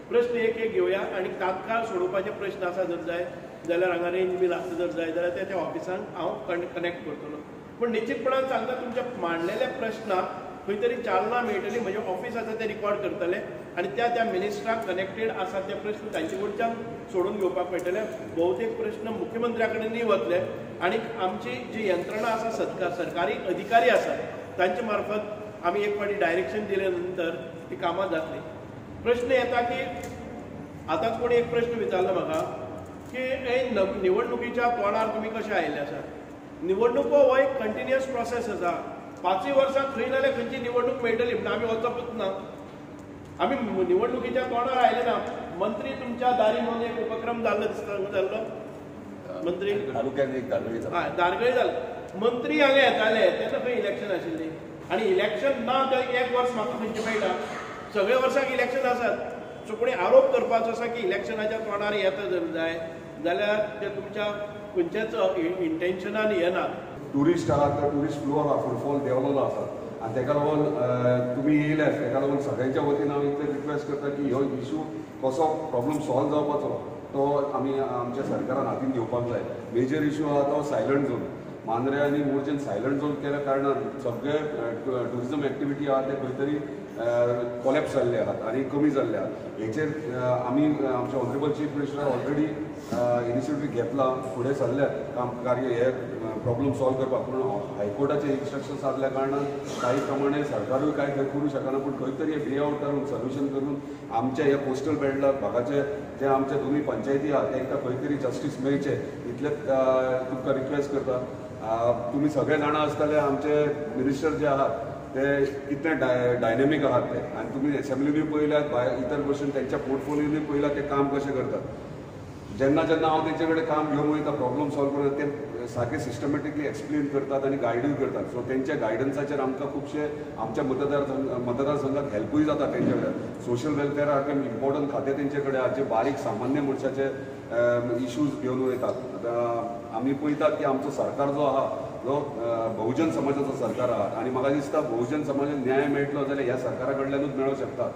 प्रश्न एक एक घेवया आनी तात्काळ सोडोवपाचे प्रश्न आसा जर जाय जाल्यार हांगा रेंज बीन आसता जर जाय जाल्यार त्या ऑफिसांक हांव कनेक्ट करतलो. पूण निश्चितपणान सांगता, तुमच्या मांडलेल्या प्रश्नाक खंय तरी चालना मेळटली. म्हजें ऑफिस आसा तें रिकॉर्ड करतले आनी त्या त्या मिनिस्टराक कनेक्टेड आसा ते प्रश्न तांचे कडच्यान सोडून घेवपाक मेळटले. बहुतेक प्रश्न मुख्यमंत्र्या कडेनूय वतले आनी आमची जी यंत्रणा आसा, सरकारी अधिकारी आसात तांचे मार्फत आमी एक फावटी डायरेक्शन दिले नंतर ती कामां जातली. प्रश्न येता की आतांच कोणी एक प्रश्न विचारलो म्हाका की हे निवडणुकीच्या तोंडार तुमी कशे आयिल्ले आसात? निवडणुको हो एक कंटिन्युअस प्रोसेस आसा. 5 वर्सां खंय ना जाल्यार खंयची निवडणूक मेळटली म्हण आमी वचपूच ना. आमी निवडणुकीच्या तोंडार आयले ना. मंत्री तुमच्या दारी म्हणून एक उपक्रम जाल्लो दिसता, जाल्लो मंत्री तालुक्यात एक दारगळी हय, दारगळी जालो. मंत्री हांगा येताले तेन्ना खंय इलेक्शन आशिल्ली आनी इलेक्शन ना तर एक वर्स म्हाका खंयचें मेळटा? सगळे वर्साक इलेक्शन आसात. सो कोणी आरोप करपाचो आसा की इलेक्शनाच्या तोंडार येता जर जाय जाल्यार ते तुमच्या खंयच्याच इंटेन्शनान येना. ट्युरिस्ट आहात तर ट्युरिस्ट फ्लो आहा, फुटफॉल देंवलेलो आसा आनी तेका लागून तुमी येयल्यात, तेका लागून सगळ्यांच्या वतीन हांव इतलें रिक्वेस्ट करता की हो इशू कसो प्रॉब्लम सॉल्व जावपाचो तो आमी आमच्या सरकारान हातीन घेवपाक जाय. मेजर इशू आहा तो सायलंट झोन. मांद्रे आनी मोरजेन सायलंट झोन केल्या कारणान सगळे ट्युरिजम एक्टिविटी आहा ते खंय तरी कोलॅप्स जाल्ले आहात आनी कमी जाल्ले आहात. हेचेर आमी आमच्या ऑनरेबल चीफ मिनिस्टरान ऑलरेडी इनिशिएटीव घेतला, फुडें सरल्यात काम कार्य हे प्रॉब्लम सॉल्व करपाक. पूण हायकोर्टाचे इन्स्ट्रक्शन्स आसल्या कारणान काही प्रमाणे सरकारूय कांय थंय करूं शकना, पूण खंय तरी वे आवट काडून सोल्युशन करून आमच्या ह्या कोस्टल बेल्टा भागाचे जे आमच्या दोनूय पंचायती आहात तांकां खंय तरी जस्टीस मेळचें इतलेंच तुमकां रिक्वेस्ट करता. तुमी सगळे जाणां आसतले आमचे मिनिस्टर जे आहात ते कितले डायनेमीक आहात ते, आनी तुमी एसेंब्लीनूय पळयल्यात, भायर इतर भशेन तेंच्या पोर्टफोलियोनूय पळयल्यात ते काम कशें करतात. जेन्ना जेन्ना हांव तेंचे कडेन काम घेवन वयता प्रॉब्लम सॉल्व करता ते सारके सिस्टमॅटिकली एक्सप्लेन करतात आनी गायडूय करतात. सो तेंच्या गायडन्साचेर आमकां खुबशे आमच्या मतदारसंघाक हेल्पूय जाता. तेंचे कडेन सोशल वेलफेअर सारकें इम्पॉर्टंट खातें तेंचे कडेन आहा, जे बारीक सामान्य मनशाचे इश्यूज घेवन वयतात. आतां आमी पळयतात की आमचो सरकार जो आहा जो बहुजन समाजाचो सरकार आहा आनी म्हाका दिसता बहुजन समाजाक न्याय मेळटलो जाल्यार ह्या सरकारा कडल्यानूच मेळोंक शकता.